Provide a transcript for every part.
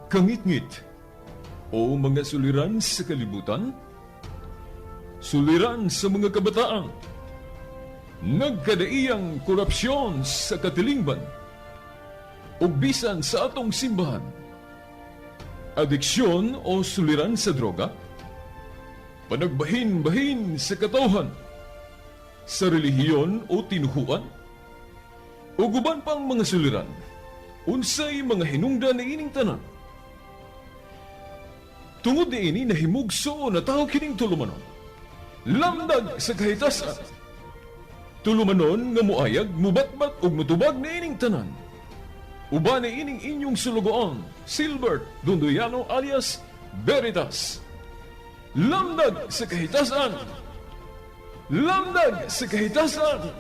Kangitngit o mga suliran sa kalibutan, suliran sa mga kabataan, nagkadaiyang korupsyon sa katilingban, ug bisan sa atong simbahan, adiksyon o suliran sa droga, panagbahin-bahin sa katawhan, sa relihiyon o tinuhuan, ug uban pang mga suliran, unsay mga hinungdan niining tanan. Tungod niini nahimugso na tao kining tulumanon. Lamdag sa kahitasan. Tulumanon nga muayag, mubatbat ug mutubag niining tanan. Uban niining inyong sulugoon, Silbert Dondoyano alias Veritas. Lamdag sa kahitasan. Lamdag sa kahitasan.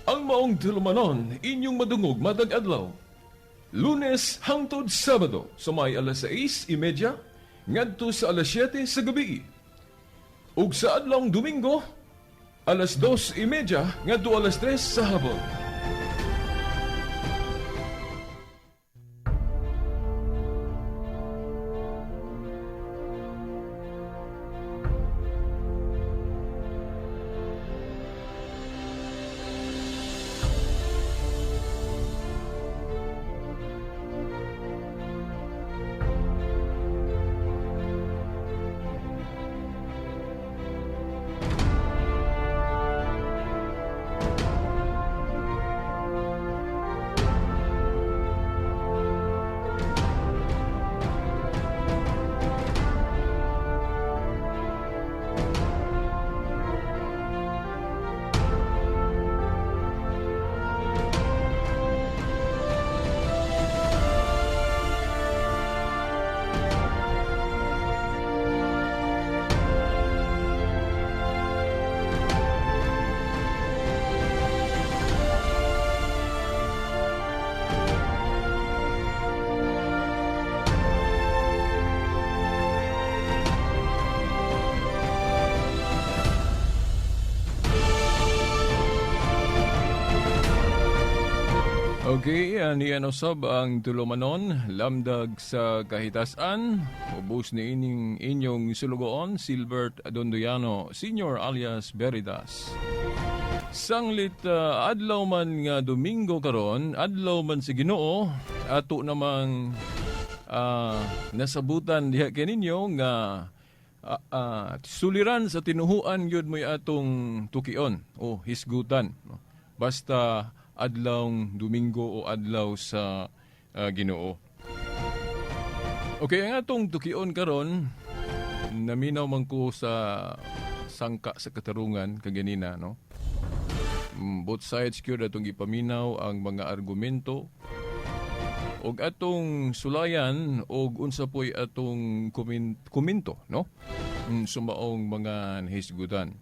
Ang maong tulumanon inyong madungog matag adlaw. Lunes hangtod Sabado sa may alas 6:30 ngadto sa alas 7 sa gabi. Ug sa adlawng Domingo alas 2:30 ngadto alas 3 sa hapon. Okay, niyan usab ang tulumanon, lamdag sa kahitasan, ubos ni ining inyong sulugoon, Silbert Dondoyano, Senior alias Veritas. Sanglit adlaw man nga Domingo karon, adlaw man si Ginoo, ato namang nasabutan diha kaninyo nga suliran sa tinuhuan gyud mo'y atong tukion o hisgutan. No? Basta adlawng Domingo o adlaw sa Ginoo. Okay, ang atong tukion karon, naminaw man ko sa sangka sa katarungan kaganina, no? Both sides gyud atong gipaminaw ang mga argumento og atong sulayan og unsa po'y atong komento, no? Sumaong mga nahisgutan.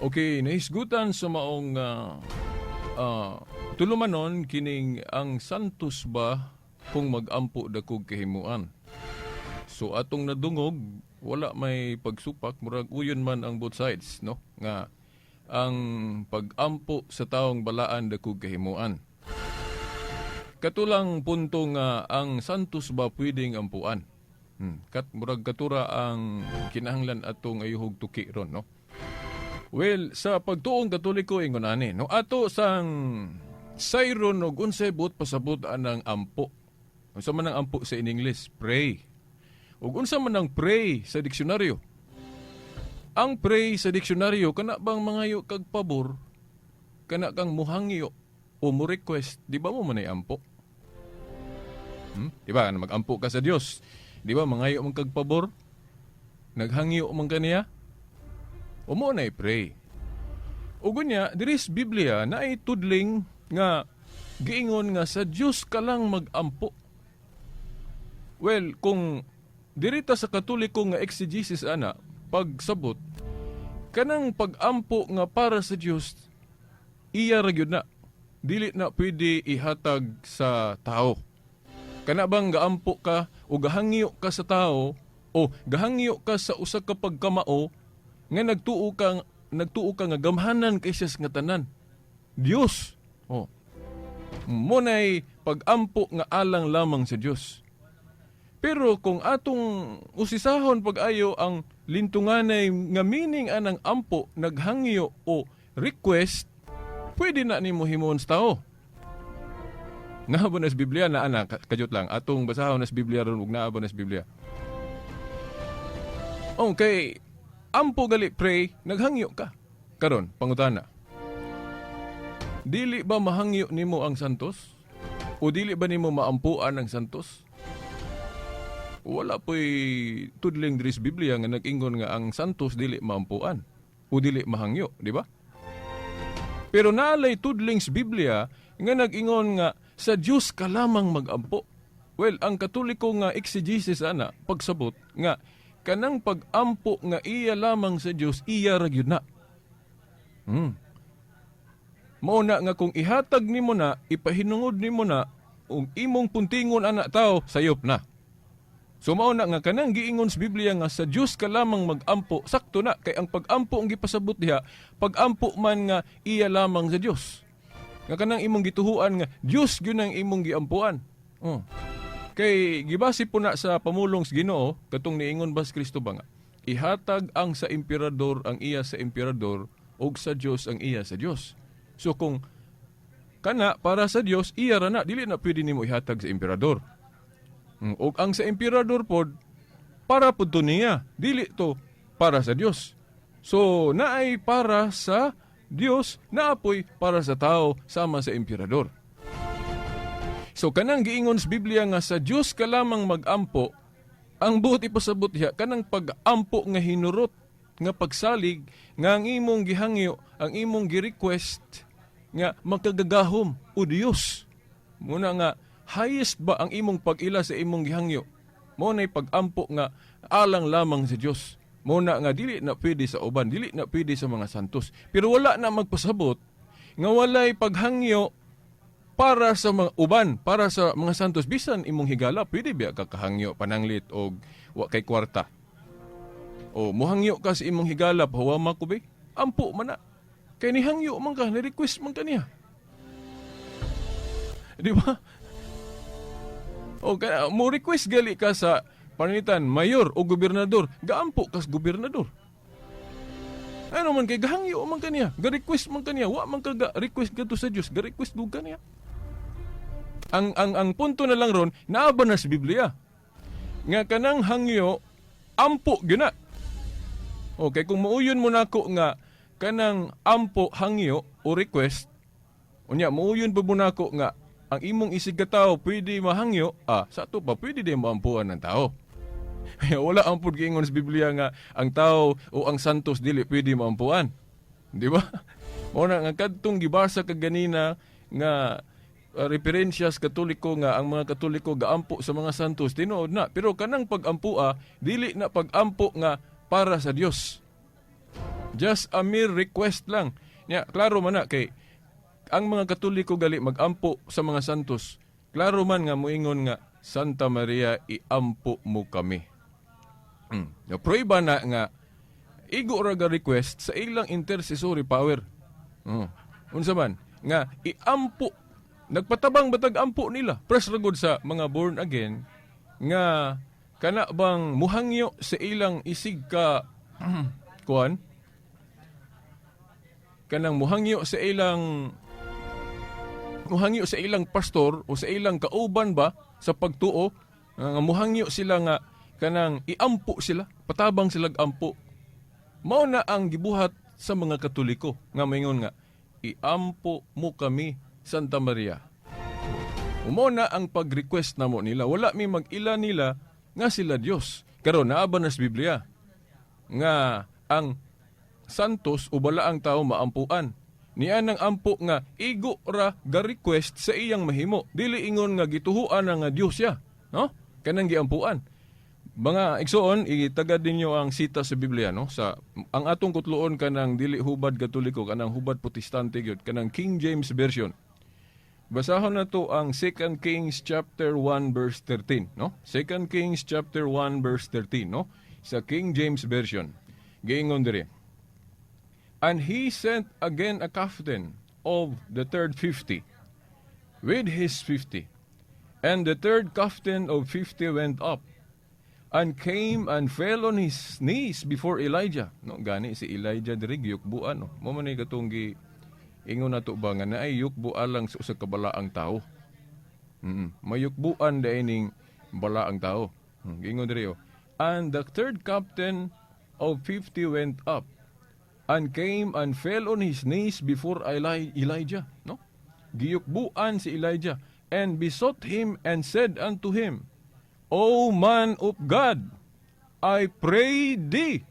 Okay, nahisgutan sa maong tulumanon kining ang santos ba kung magampo dakog kahimuan. So atong nadungog wala may pagsupak, murag uyon man ang both sides, no? Nga ang pagampo sa taong balaan dakog kahimuan. Katulang punto nga ang santos ba pwedeng ampuan. Kat murag katura ang kinahanglan atong ayuhog tuki ron, no? Well, sa pagtuong Katoliko ingon ani, no, ato sang sayron og unsay buot pasabot anang ampo. Unsa man ang ampo sa in English? Pray. Ug unsa man ang pray sa diksyonaryo? Ang pray sa diksyonaryo kana bang mangayo kag pabor, kana kang muhangyo o mo request, di ba mo manay ampo? Di ba magampo ka sa Dios? Di ba mangayo man kag pabor? Naghangyo man kaniya? O mo na pray. Ug unya, diri sa Biblia naay tudling nga giingon nga sa Dios ka lang magampo. Well, kung diri ta sa Katoliko nga exegesis ana, pagsabot kanang pagampo nga para sa Dios, iya ra gyud na. Dili na pwede ihatag sa tao. Kana bang gaampo ka o gahangyo ka sa tao o gahangyo ka sa usa ka pagkamao nga nagtuo ka nga gamhanan kay siya nga tanan. Dios. Oh. Mao nay pag-ampo nga alang lamang sa Dios. Pero kung atong usisahon pag-ayo ang lintunganay nga meaning anang ampo, naghangyo o request, pwede na nimo himuon sa tao. Naa ba na sa Biblia na ana, kadyot lang atong basahon na sa Biblia ron ug naa ba na sa Biblia. Okay, ampo gali, pray, naghangyo ka. Karon, pangutana. Dili ba mahangyo nimo ang santos? O dili ba nimo maampuan ang santos? Wala po'y tudling diri sa Biblia nga nag-ingon nga ang santos dili maampuan o dili mahangyo, di ba? Pero naalay tudling sa Biblia nga nag-ingon nga sa Dios ka lamang magampo. Well, ang Katoliko nga exegesis ana, pagsabot nga kanang pag-ampo nga iya lamang sa Dios, iya ra gyud na. Mao na nga kung ihatag nimo na, ipahinungod nimo na, ug imong puntingon ana tao, sayop na. So mao na nga kanang giingon sa Biblia nga sa Dios ka lamang magampo, sakto na kay ang pag-ampo ang gipasabot diha, pag-ampo man nga iya lamang sa Dios. Nga kanang imong gituhuan nga Dios gyud ang imong giampuan. Oh. Kay gibase po na sa pamulong sa Ginoo katong niingon ba si Kristo ba nga ihatag ang sa emperador ang iya sa emperador ug sa Dios ang iya sa Dios. So kung kana para sa Dios, iya ra na, dili na pwede nimo ihatag sa emperador. Ug ang sa emperador pod para pud to niya, dili to para sa Dios. So naay para sa Dios, naapoy para sa tao sama sa emperador. So kanang giingon sa Biblia nga sa Dios ka lamang magampo, ang buot ipasabot diha kanang pag-ampo nga hinurot nga pagsalig nga ang imong gihangyo, ang imong gi-request nga makagagahom o Dios. Muna nga highest ba ang imong pag-ila sa imong gihangyo. Mao nay pag-ampo nga alang lamang sa Dios. Mao na nga dili na pwede sa uban, dili na pwede sa mga santos. Pero wala na magpasabot nga walay paghangyo para sa mga uban, para sa mga santos. Bisan imong higala, pwede biya ka kahangyo pananglit og wa kay kwarta. O muhangyo ka sa imong higala, "Pahuwama ko be." Ampo man na. Kay nihangyo man ka, ni-request man ka niya. Di ba? O kaya, mo request gali ka sa pananglitan mayor o gobernador, gaampo ka sa gobernador. Ano man kay gahangyo man kaniya, ga-request man kaniya, wa man ka ga-request kadto sa Dios, ga-request gud kaniya. Ang punto na lang ron, naa ba na sa Biblia nga kanang hangyo ampo gyud na. Okay, kung muuyon mo nako nga kanang ampo hangyo o request, unya muuyon pa mo nako nga ang imong isig ka tao pwede mahangyo, sa ato pa pwede din maampuan ng tao. Wala ang pud giingon sa Biblia nga ang tao o ang santos dili pwede maampuan. Di ba? Mao na nga kadtong gibasa ka ganina nga referensya sa Katoliko nga ang mga Katoliko gaampo sa mga santos, tinuod na, pero kanang pag-ampua dili na pag-ampo nga para sa Dios. Just a mere request lang. Nya, klaro man na kay ang mga Katoliko gali magampo sa mga santos. Klaro man nga moingon nga, "Santa Maria, iampo mo kami." Ya, prueba na nga igo ra ga request sa ilang intercessory power. Unsa man nga iampo, nagpatabang batag ampo nila. Press ra gud sa mga born again nga kana bang muhangyo sa ilang isig ka kuan, kanang muhangyo sa ilang pastor o sa ilang kauban ba sa pagtuo nga muhangyo sila nga kanang iampo sila, patabang sila ampo. Mao na ang gibuhat sa mga Katoliko nga maingon nga, "Iampo mo kami, Santa Maria." Mao na ang pag-request namo nila. Wala mi mag-ila nila nga sila Dios. Karon, naa ba na sa Biblia nga ang santos o balaang tao maampuan? Niya nang ampo nga igo ra ga request sa iyang mahimo. Dili ingon nga gituhuan na nga Dios siya, no? Kanang giampuan. Mga igsoon, itagad ninyo ang sita sa Biblia, no? Sa ang atong kutloon kanang dili hubad Katoliko, kanang hubad Protestante gyud, kanang King James Version. Basahon na to ang 2 Kings chapter 1 verse 13, no? 2 Kings chapter 1 verse 13, no? Sa King James Version. Giingon diri. "And he sent again a captain of the third 50. with his 50. And the third captain of 50 went up and came and fell on his knees before Elijah. No, gani si Elijah diri giyukbuan, no. Mao man ni katong gi ingon nato ba nga naay yukbo alang sa usa ka balaang tao. Mayukbuan diay ning balaang tao. Giingon diri, oh. And the third captain of 50 went up and came and fell on his knees before Elijah, no? Giyukbuan si Elijah and besought him and said unto him, "O man of God, I pray thee,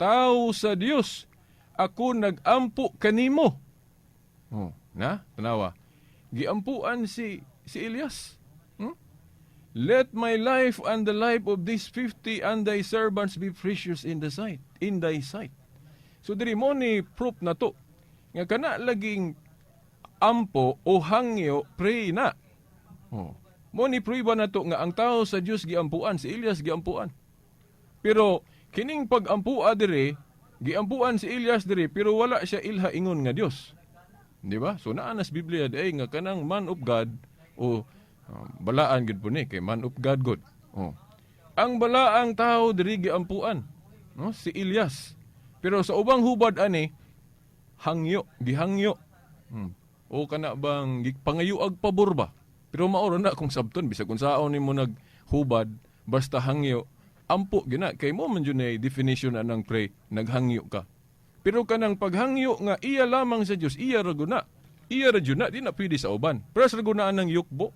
tao sa Dios, ako nagampo kanimo." Oh, na, tanawa. Giampuan si Elias. "Let my life and the life of these 50 and thy servants be precious in thy sight." So diri mao ni proof na to nga kana laging ampo o hangyo, pray na. Oh. Mao ni prueba na to nga ang tao sa Dios giampuan, si Elias giampuan. Pero kining pag-ampua diri, giampuan si Elias diri, pero wala siya ilha ingon nga Dios. Di ba? So naa nas Biblia diay nga kanang man of God o balaan gid po ni kay man of God good. Oh. Ang balaang tao diri giampuan, no? Si Elias. Pero sa ubang hubad ani hangyo, gihangyo. O kana bang gipangayuag pabor ba? Pero mao ra na kung sabton bisag kung saon nimo naghubad, basta hangyo, ampo gina kay mao man jud na definition anang pray, naghangyo ka. Pero kanang paghangyo nga iya lamang sa Dios, iya ra gud na. Iya ra jud na, di na pwede sa uban. Pero sa guna ng yukbo.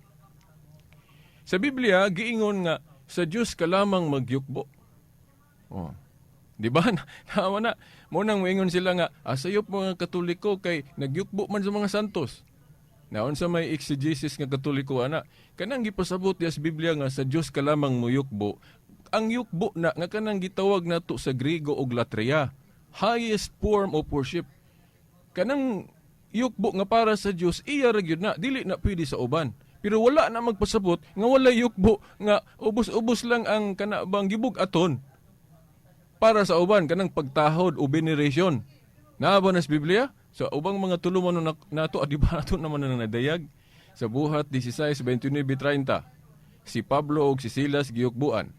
Sa Biblia giingon nga sa Dios ka lamang magyukbo. Oh. Di ba? Tama na. Mao nang moingon sila nga, ah, sayop mga Katoliko kay nagyukbo man sa mga santos. Naon sa may exegesis nga Katoliko ana, kanang gipasabot diya sa Biblia nga sa Dios ka lamang moyukbo. Ang yukbo na nga kanang gitawag nato sa Griego og latria, highest form of worship. Kanang yukbo nga para sa Dios, iya ra gyud na, dili na pwede sa uban. Pero wala na magpasabot nga wala yukbo nga ubos-ubos lang ang kana bang gibug-aton para sa uban, kanang pagtahod o veneration. Naa ba na sa Biblia? Sa ubang mga tuluman na nato, di ba nato naman na nadayag? Sa Buhat 16:29-30, si Pablo og si Silas giyukbuan.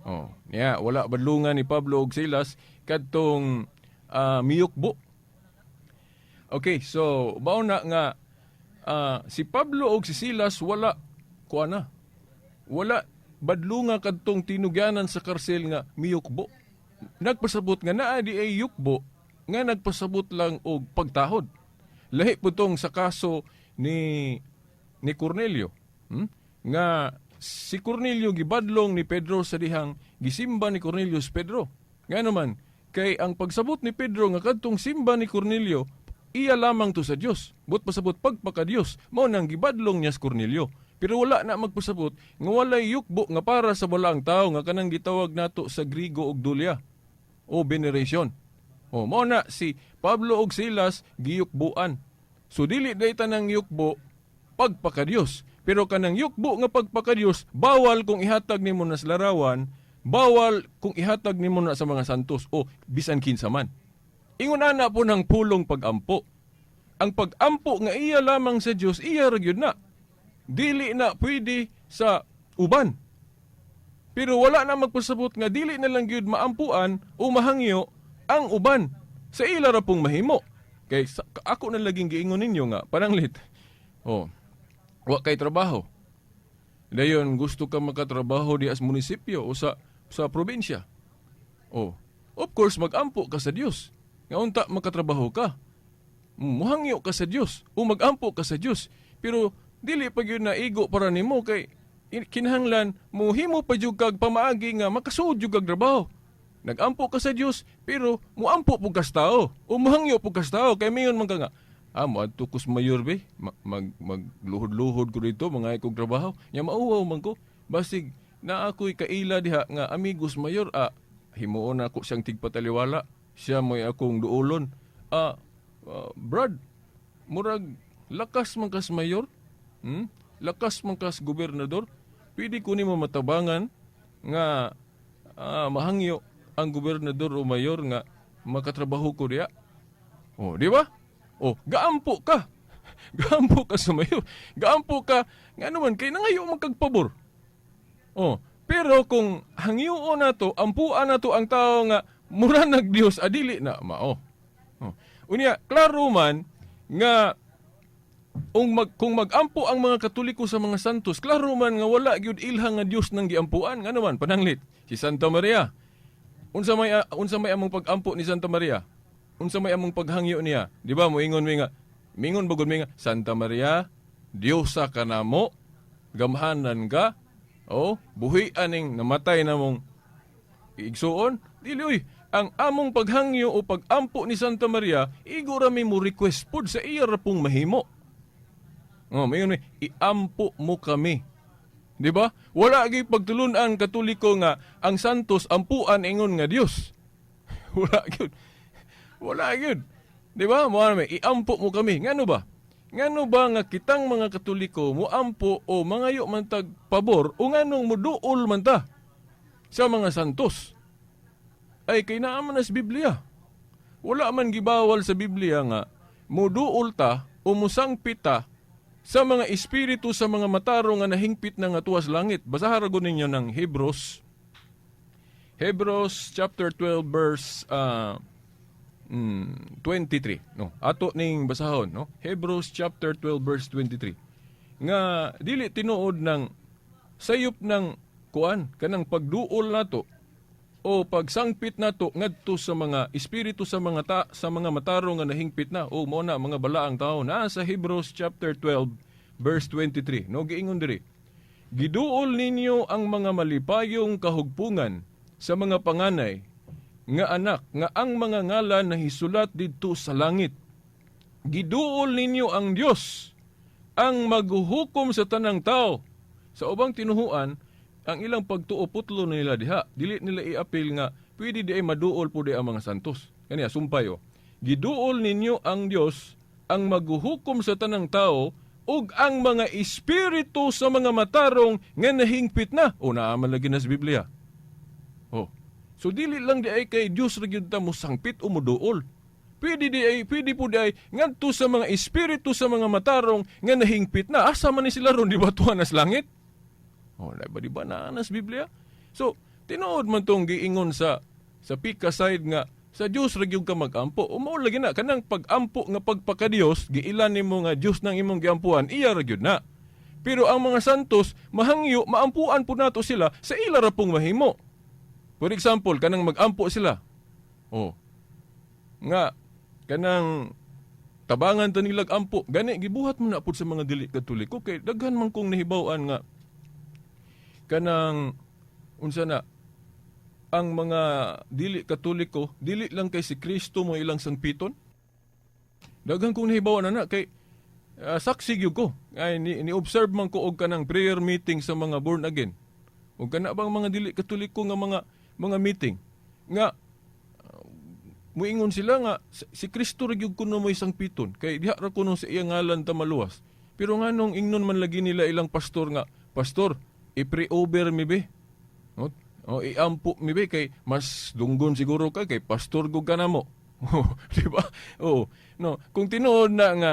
Oh, niya wala badlungan ni Pablo og Silas kadtong miyukbo. Okay, so mao na nga si Pablo og si Silas wala kuha na. Wala badlunga kadtong tinugyanan sa karsel nga miyukbo. Nagpasabot nga naa di ay yukbo nga nagpasabot lang og pagtahod. Lahi po tong sa kaso ni Cornelio. Nga si Cornelio gibadlong ni Pedro sa dihang gisimba ni Cornelio si Pedro. Nga naman, kay ang pagsabot ni Pedro nga kadtong simba ni Cornelio, iya lamang to sa Dios. But pasabot pagpaka Dios, mao nang gibadlong niya si Cornelio. Pero wala na magpasabot nga walay yukbo nga para sa balaang tao nga kanang gitawag nato sa Grigo og dulia o veneration. O mao na si Pablo og Silas giyukbuan. So dili day tanang yukbo pagpakadiyos. Pero kanang yukbo nga pagpakadiyos, bawal kung ihatag nimo na sa larawan, bawal kung ihatag nimo na sa mga santos o bisan kinsa man. Ingon ana po ng pulong pagampo. Ang pagampo nga iya lamang sa Dios, iya ra gyud na. Dili na pwede sa uban. Pero wala na magpasabot nga dili na lang gyud maampuan o mahangyo ang uban. Sa ila ra pong mahimo. Kay sa, ako na laging giingon ninyo nga pananglit. Oh. Wa kay trabaho. Dayon gusto ka makatrabaho di as munisipyo o sa probinsya. Oh. Of course magampo ka sa Dios. Nga unta makatrabaho ka. Muhangyo ka sa Dios o magampo ka sa Dios. Pero dili pa gyud na igo para nimo kay kinahanglan muhimo pa jud kag pamaagi nga makasuod jud kag trabaho. Nagampo ka sa Dios pero muampo pud kas tao o muhangyo pud kas tao kay mayon man ka nga, ah, moadto ko sa mayor be, magluhod-luhod ko dito mga kog trabaho nya mauwaw man ko, basig na ako'y kaila diha nga amigos mayor, ah, himuon ako siyang tigpataliwala, siya mo'y akong duolon, ah, ah, brad, murag lakas man kas mayor, Lakas man kas gobernador, pwede ko nimo matabangan nga mahangyo ang gobernador o mayor nga makatrabaho ko diya." Oh, di ba? Oh, gaampo ka. Gaampo ka sa mayor. Gaampo ka ngano man kay nangayo man kag pabor. Oh, pero kung hangyoon nato, ampuan nato ang tao nga mura nag Dios, adili na mao. Oh. Unya, klaro man nga kung magampo ang mga Katoliko sa mga santos, klaro man nga wala gyud ilhang nga Dios nang giampuan. Ngano man, pananglit si Santa Maria. Unsa may among pag-ampo ni Santa Maria? Unsa may among paghangyo niya? Di ba moingon mi nga, mingon bagod mi nga, "Santa Maria, Diyosa ka namo, gamhanan ka, oh, buhi aning namatay namong igsuon." Dili uy, ang among paghangyo o pagampo ni Santa Maria, igo ra mi mo request pod sa iya ra pong mahimo. Oh, mayon mi, "Iampo mo kami." Di ba? Wala gyud pagtulun-an Katoliko nga ang santos ampuan ingon nga Dios. Wala gyud. Wala gyud. Di ba? Mo mi, "Iampo mo kami." Ngano ba? Ngano ba nga kitang mga Katoliko moampo o mangayo man tag pabor o nganong moduol man ta sa mga santos? Ay kay naa man na sa Biblia. Wala man gibawal sa Biblia nga moduol ta o musangpit ta sa mga espiritu sa mga matarong nga nahingpit na nga tuwas langit. Basahan ra gud ninyo ng Hebrews. Hebrews chapter 12 verse 23, no? Ato ning basahon, no? Hebrews chapter 12 verse 23. Nga dili tinuod ng sayop ng kuan kanang pagduol nato o pagsangpit nato ngadto sa mga espiritu sa mga matarong nga nahingpit na o mo na mga balaang tao na sa Hebrews chapter 12 verse 23, no? Giingon diri, "Giduol ninyo ang mga malipayong kahugpungan sa mga panganay nga anak nga ang mga ngalan nahisulat didto sa langit. Giduol ninyo ang Dios ang maghuhukom sa tanang tao." Sa ubang tinuhuan, ang ilang pagtuo putlo nila diha. Dili nila iapil nga pwede di ay maduol po di ang mga santos. Kaniya sumpay oh. "Giduol ninyo ang Dios ang maghuhukom sa tanang tao ug ang mga espiritu sa mga matarong nga nahingpit na." O naa man lagi na sa Biblia. Oh. So dili lang di ay kay Dios ra gyud ta mo sangpit o moduol. Pwede po di ay ngadto sa mga espiritu sa mga matarong nga nahingpit na. Asa man ni sila ron, di ba tuwa nas langit? Oh, di ba naa na sa Biblia? So, tinuod man tong giingon sa pika side nga sa Dios ra gyud ka magampo. O mao lagi na kanang pag-ampo nga pagpakadios, giilan nimo nga Dios nang imong giampuan, iya ra gyud na. Pero ang mga santos, mahangyo, maampuan po nato sila sa ila ra pong mahimo. For example, kanang magampo sila. Oh. Nga kanang tabangan ta nilag ampo. Gani gibuhat mo na pud sa mga dili Katoliko kay daghan man kong nahibaw-an nga kanang unsa na ang mga dili Katoliko, dili lang kay si Kristo mo ilang sangpiton. Daghan kong nahibaw-an na kay saksi gyud ko. Ay ni observe man ko og kanang prayer meeting sa mga born again. Ug kana bang mga dili Katoliko nga mga meeting nga muingon sila nga si Kristo ra gyud kuno mo'y sangpiton kay diha ra kuno sa iya ngalan ta maluwas. Pero nganong ingnon man lagi nila ilang pastor nga, "Pastor, i-pray over mi be. No? O, iampo mi be kay mas dunggon siguro ka kay pastor gud ka namo." Di ba? Oo. No, kung tinuod na nga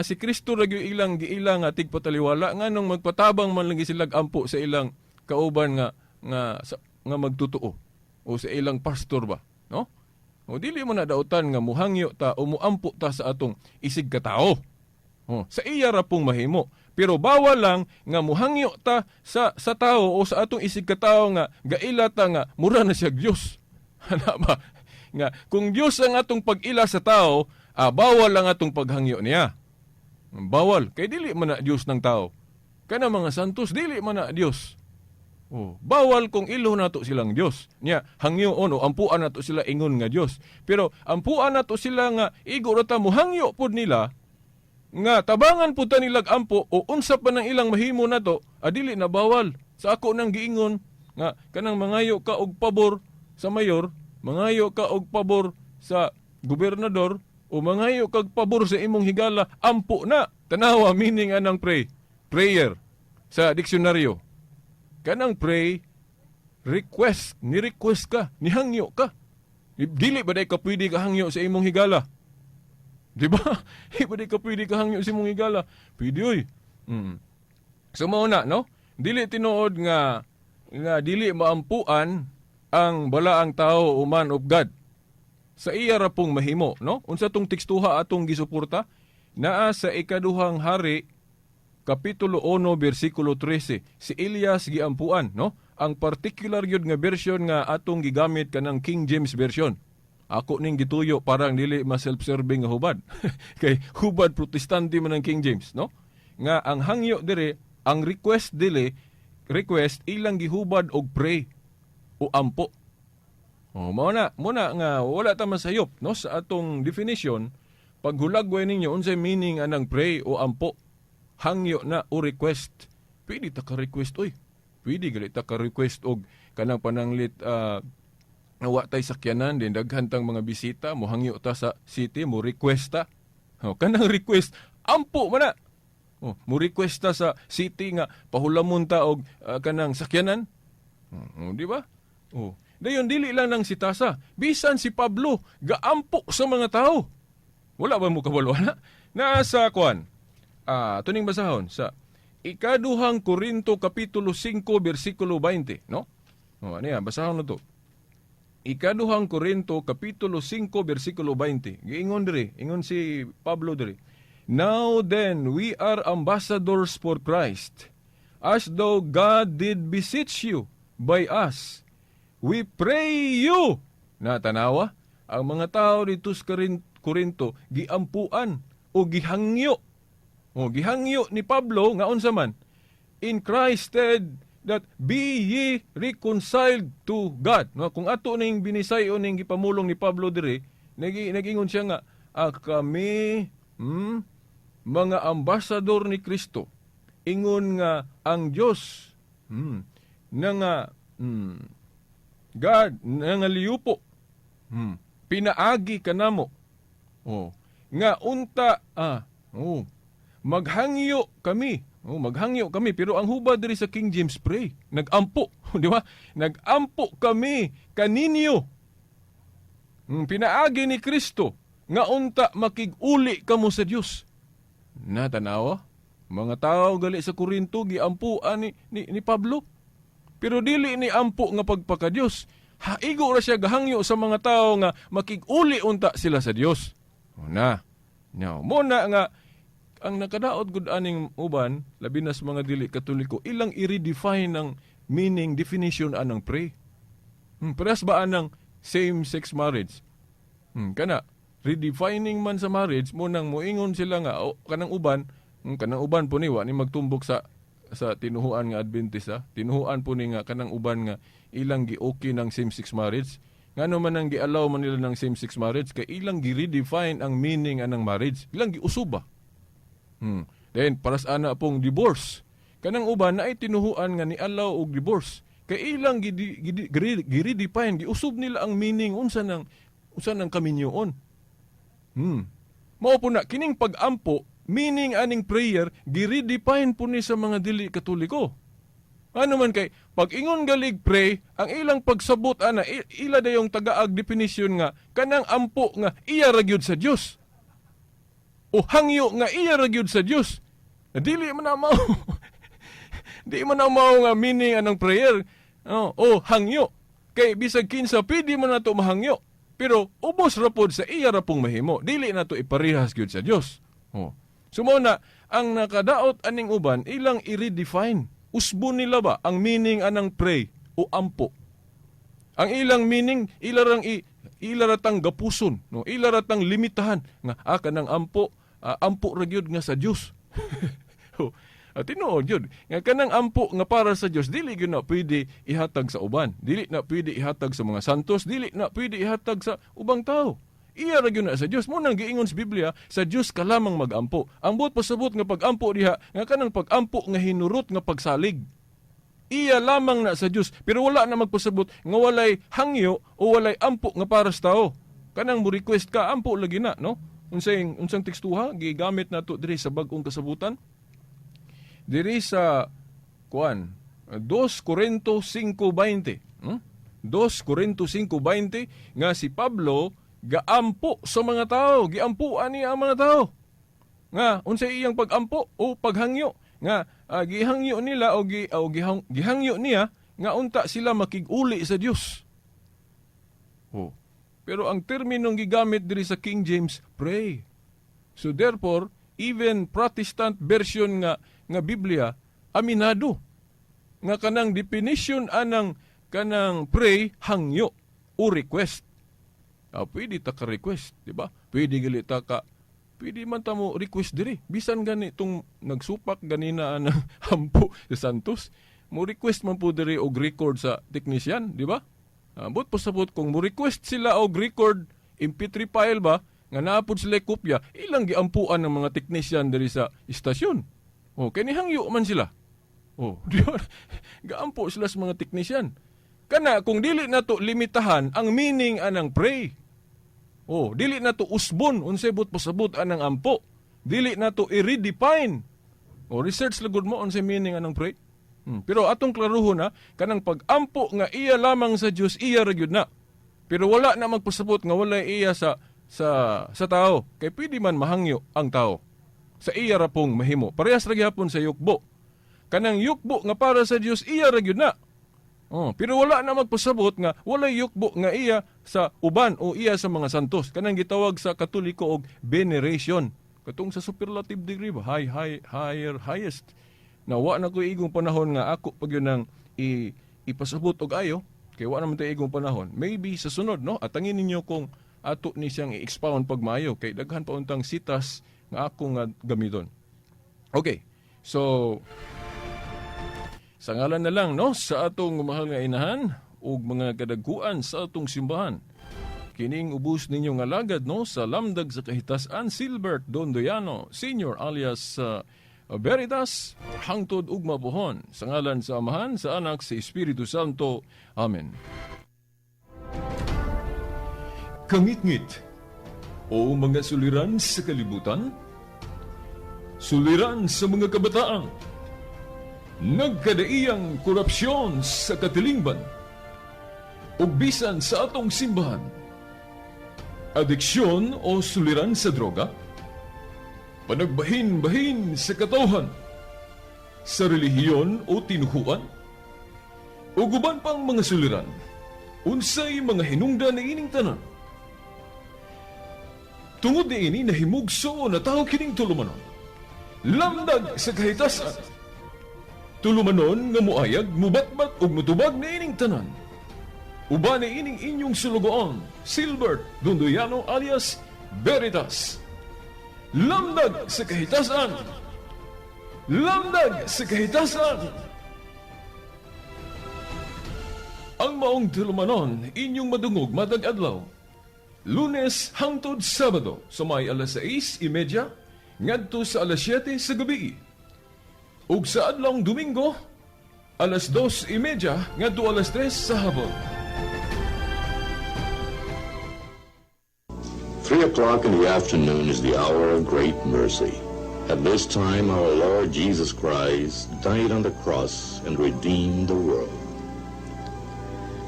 si Kristo ra gyud ilang giila nga tigpataliwala, nganong magpatabang man lagi sila ampo sa ilang kauban nga magtutuo o sa ilang pastor ba, no? O dili mo na dautan nga muhangyo ta o muampo ta sa atong isig katao. O, sa iya ra pong mahimo. Pero bawal lang nga muhangyo ta sa tao o sa atong isig katao nga gaila ta nga mura na siya Dios. Ana ba? Nga kung Dios ang atong pag-ila sa tao, bawal lang atong paghangyo niya. Bawal kay dili man na Dios ng tao. Kana mga santos dili man na Dios. Oh, bawal kung ilo nato silang Dios. Nya hangyoon o ampuan nato sila ingon nga Dios. Pero ampuan nato sila nga igo ra ta muhangyo pud nila nga tabangan pud ta nilag ampo o unsa pa nang ilang mahimo nato, adili na bawal. Sa ako nang giingon nga kanang mangayo ka og pabor sa mayor, mangayo ka og pabor sa gobernador o mangayo kag pabor sa imong higala, ampo na. Tanawa meaning anang pray. Prayer sa diksyonaryo. Kanang pray, request, ni request ka, nihangyo ka. Dili ba day ka pwede ka hangyo sa imong higala? Di ba? Di ka pwede ka hangyo sa imong higala? Pwede oy. So mao na, no? Dili tinuod nga dili maampuan ang balaang tao o man of God. Sa iya ra pong mahimo, no? Unsa tong tekstuha atong gisuporta? Naa sa Ikaduhang Hari kapitulo 1 bersikulo 13. Si Elias giampuan, no? Ang particular gyud nga version nga atong gigamit kanang King James Version. Ako ning gituyo parang dili ma self-serving nga hubad. Kay hubad Protestante man ang King James, no? Nga ang hangyo dire, ang request dili, request ilang gihubad og pray o ampo. Oh, mao na nga wala ta masayop, no, sa atong definition. Paghulagway ninyo unsay meaning anang pray o ampo. Hangyo na o request. Pwede ta ka request oy. Pwede gali ta ka request og kanang pananglit wa tay sakyanan din, daghan tang mga bisita, mo hangyo ta sa city, mo request ta. Oh, kanang request ampo man na. Oh, mo request ta sa city nga pahulamon ta og kanang sakyanan. Oh, di ba? Oh. Dayon dili lang nang si Tasa, bisan si Pablo gaampo sa mga tao. Wala ba mo kabalo na? Naa sa kuan. Tuning basahon sa Ikaduhang Korinto kapitulo 5 bersikulo 20, no? Oh, ano yan? Basahon na to. Ikaduhang Korinto kapitulo 5 bersikulo 20. Giingon diri, ingon si Pablo diri. "Now then, we are ambassadors for Christ, as though God did beseech you by us. We pray you." Natanawa, ang mga tao dito sa Korinto giampuan o gihangyo. O gihangyo ni Pablo nga unsa man? "In Christ's stead that be ye reconciled to God." No, kung ato ning binisay o ning gipamulong ni Pablo diri, nagingon siya nga kami mga ambasador ni Kristo, ingon nga ang Dios na nga God na nga liyupo pinaagi kanamo, oh, nga unta oh, maghangyo kami. Oh, maghangyo kami, pero ang hubad diri sa King James, pray. Nagampo, di ba? Nagampo kami kaninyo. Pinaagi ni Kristo nga unta makig-uli kamo sa Dios. Natanawa? Mga tao gali sa Korinto giampuan ni Pablo. Pero dili ni ampo nga pagpaka-Dios. Haigo ra siya gahangyo sa mga tao nga makig-uli unta sila sa Dios. O na. Now, mo na nga ang nakadaot gud aning uban, labi na sa mga dili Katoliko, ilang i-redefine ang meaning, definition anang pray. Parehas ba anang same-sex marriage? Kana redefining man sa marriage mo nang moingon sila nga oh, kanang uban po ni wa ni magtumbok sa tinuhuan nga Adventist ha. Tinuhuan po ni nga kanang uban nga ilang gi-okay ng same-sex marriage. Ngano man ang gi-allow man nila ng same-sex marriage? Kay ilang gi-redefine ang meaning anang marriage. Ilang giusob ba. Then para sa ana pong divorce. Kanang uban na ay tinuhuan nga ni-allow og divorce. Kay ilang gi-redefine, giusub nila ang meaning unsa nang kaminyoon. Mao po na kining pag-ampo, meaning aning prayer, gi-redefine po ni sa mga dili Katoliko. Ano man kay pag ingon galig pray, ang ilang pagsabot ana ila dayong tagaag definition nga kanang ampo nga iya ra gyud sa Dios. O hangyo nga iya ra gyud sa Dios. Na dili man na mao. Di man na mao nga meaning anang prayer. Oh, o hangyo. Kay bisag kinsa pwede man nato mahangyo. Pero ubos ra pod sa iya ra pong mahimo. Dili nato iparehas gyud sa Dios. Oh. So mao na ang nakadaot aning uban ilang i-redefine. Usbon nila ba ang meaning anang pray o ampo? Ang ilang meaning ila rang ila ra tang gapuson, no? Ila ra tang limitahan nga kanang ampo, ampo ra gyud nga sa Dios. Oh, tinuod gyud nga kanang ampo nga para sa Dios dili gyud na pwede ihatag sa uban, dili na pwede ihatag sa mga santos, dili na pwede ihatag sa ubang tao. Iya ra gyud na sa Dios. Mo nang giingon sa Biblia, sa Dios ka lamang magampo. Ang buot pasabot nga pag-ampo diha, nga kanang pag-ampo nga hinurot nga pagsalig. Iya lamang na sa Dios, pero wala na magpasabot nga walay hangyo o walay ampo nga para sa tao. Kanang mo request ka, ampo lagi na, no? Unsay unsang tekstuha gigamit nato diri sa Bag-ong Kasabutan? Diri sa kuan 2 Corinto 5:20. 2 Corinto 5:20 nga si Pablo Gaampo sa mga tao, giampuan niya ang mga tao. Nga unsay iyang pagampo o paghangyo nga gihangyo nila o, gi, o gihangyo niya nga unta sila makig-uli sa Dios. Oh. Pero ang terminong gigamit diri sa King James, pray. So therefore, even Protestant version nga nga Biblia aminado nga kanang definition anang kanang pray, hangyo o request. Pwede ta ka request, di ba? Pwede gali ta ka, pwede man ta mo request diri. Bisan gani tong nagsupak ganina ang hampo sa Santos, mo request man po diri og record sa technician, di ba? But pasabot kung mo request sila og record MP3 file ba nga naa pod sila kopya, ilang giampuan ng mga technician diri sa istasyon. Oh, kay nihangyo man sila. Oh, di ba? Gaampo sila sa mga technician. Kana kung dili nato limitahan ang meaning anang pray. Oh, dili nato usbon unsay buot pasabot anang ampo. Dili nato i-redefine. O research lagod mo unsay meaning anang pray. Pero atong klaruhon na kanang pag-ampo nga iya lamang sa Dios, iya ra gyud na. Pero wala na magpasabot nga wala iya sa tao. Kay pwede man mahangyo ang tao. Sa iya ra pong mahimo. Parehas ra gyapon sa yukbo. Kanang yukbo nga para sa Dios, iya ra gyud na. Oh, pero wala na magpasabot nga walay yukbo nga iya sa uban o iya sa mga santos. Kanang gitawag sa Katoliko og veneration. Katong sa superlative degree ba? High, high, higher, highest. Na wa na ko igong panahon nga ako pag yun ang ipasabot og ayo. Kay wa naman tayo igong panahon. Maybe sa sunod, no? Atangin ninyo kung ato ni siyang i-expound pagmayo kay daghan pa untang sitas nga ako nga gamiton. Okay. So, sa ngalan na lang, no, sa atong mahal nga inahan ug mga kadagkuan sa atong simbahan. Kining ubos ninyong alagad, no, sa Lamdag sa Kahitasan, Silbert Dondoyano Senior alias Veritas, hangtod ugma pohon, sa ngalan sa Amahan, sa Anak, sa Espiritu Santo. Amen. Kangitngit o mga suliran sa kalibutan, suliran sa mga kabataan, nagkadaiyang korupsyon sa katilingban, ug bisan sa atong simbahan, adiksyon o suliran sa droga, panagbahin-bahin sa katawhan, sa relihiyon o tinuhuan, ug uban pang mga suliran, unsay mga hinungdan ni ining tanan? Tungod niini, nahimugso na tao kining tulumanon. Lamdag sa Kahitasan. Tulumanon nga muayag, mubatbat ug mutubag niining tanan. Uban ining inyong sulugoon, Silbert Dondoyano alias Veritas. Lamdag sa Kahitasan! Lamdag sa Kahitasan! Ang maong tulumanon inyong madungog matag adlaw, Lunes hangtod Sabado, sa may alas 6:30 ngadto sa alas 7 sa gabi. Ug sa adlawng Domingo, alas 2:30 ngadto alas 3 sa hapon. 3 o'clock in the afternoon is the hour of great mercy. At this time, our Lord Jesus Christ died on the cross and redeemed the world.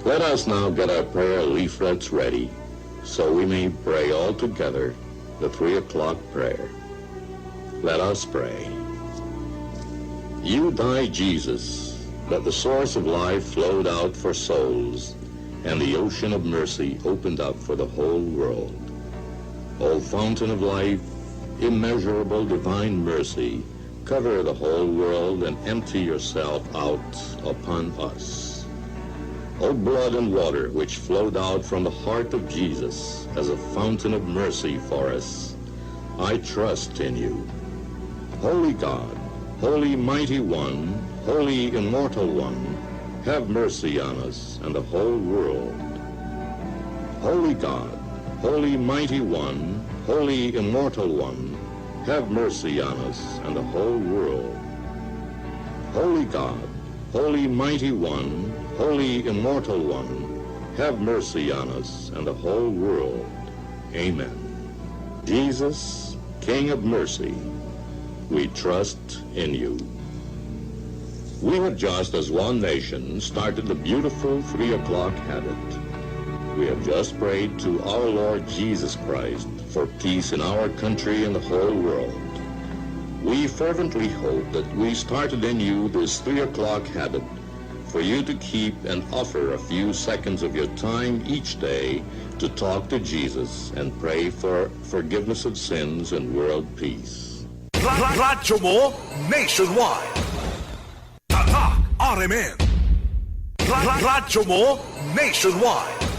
Let us now get our prayer leaflets ready so we may pray all together the 3 o'clock prayer. Let us pray. You died, Jesus, that the source of life flowed out for souls and the ocean of mercy opened up for the whole world. O fountain of life, immeasurable divine mercy, cover the whole world and empty yourself out upon us. O blood and water which flowed out from the heart of Jesus as a fountain of mercy for us, I trust in you. Holy God, Holy Mighty One, Holy Immortal One, have mercy on us and the whole world. Holy God, Holy Mighty One, Holy Immortal One, have mercy on us and the whole world. Holy God, Holy Mighty One, Holy Immortal One, have mercy on us and the whole world. Amen. Jesus, King of mercy, we trust in you. We have just as one nation started the beautiful 3 o'clock habit. We have just prayed to our Lord Jesus Christ for peace in our country and the whole world. We fervently hope that we started in you this 3 o'clock habit for you to keep and offer a few seconds of your time each day to talk to Jesus and pray for forgiveness of sins and world peace. Radyo mo nationwide. Tatak RMN. Radyo mo nationwide.